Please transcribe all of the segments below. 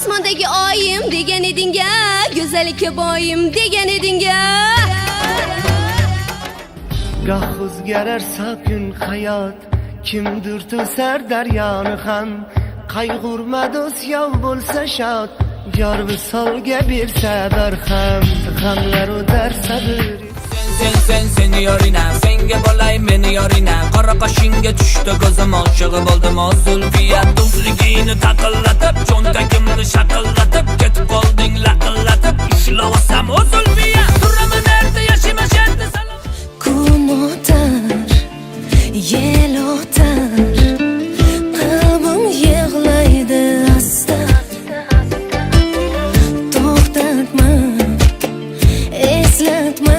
Osmondagi oyim degan eding-a, go'zallikka boyim degan eding-a. Goh o'zgarar sokin hayot, kimdir to'sar daryoni ham. Qayg'urma do'st, yov bo'lsa shod, yor visolga bersa barham. G'amlar o'tar sabr. Sen sen senyorina, senga bo'lay meni yorina. Qora qoshingga tushdi ko'zim, oshig'i bo'ldim o Zulfiya. Tufligini taqillatib, cho'ntagimni shaqillatib, ketib qolding laqillatib, ushlavsam o Zulfiya. Turaman erta, yashayman shartta, salom. Kun o'tar, yel o'tar, qalbim yig'laydi asta. To'xtatma, eslatma.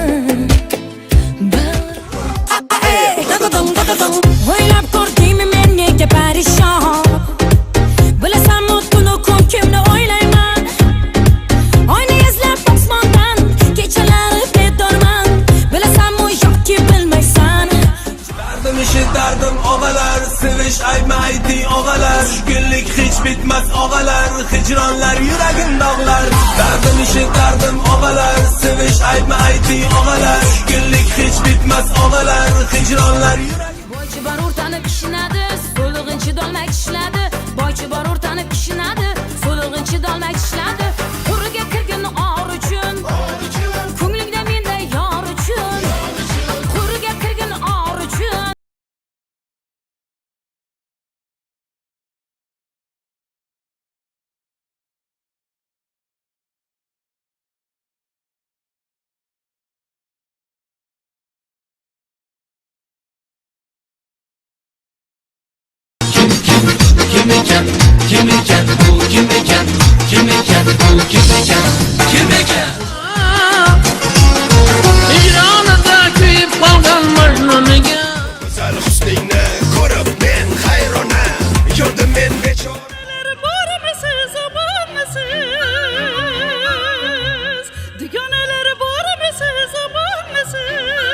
O'ylab ko'rdingmi men nega parishon? Bilasanmi, tunu kun kimni o'ylayman? Oyni izlab osmondan kechalari bedorman. Bilasanmi yoki bilmaysan? Dardim ishi dardim og'alar, sevish aybmi ayting og'alar. Tushkunlik hech bitmas og'alar, hijronlar yuragim dog'lar. Dardim ishi dardim og'alar, sevish aybmi ayting og'alar. Tushkunlik hech bitmas og'alar, hijronlar yuragim. Boychi bor o'rtanib ishinadi, so'lig'in chidolmay tishladi. Boychi bor o'rtanib ishinadi, so'lig'in chidolmay tishladi. Qo'riga kirgin or uchun, ko'nglingda menda yor uchun. Qo'riga kirgin or uchun. Kim ekan, kim ekan, bu kim ekan, kim ekan, bu kim ekan, kim ekan? Hijronida kuyib qolgan Majnuniga. Go'zal husningni ko'rib men hayrona, yurdim men bechora. Bormisiz, omonmisiz? Dugonalar bormisiz, omonmisiz?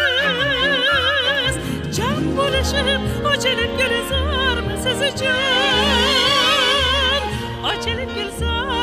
Jam bo'lishib, ochilib gulzormisiz jon? Ochilib gulzormisiz?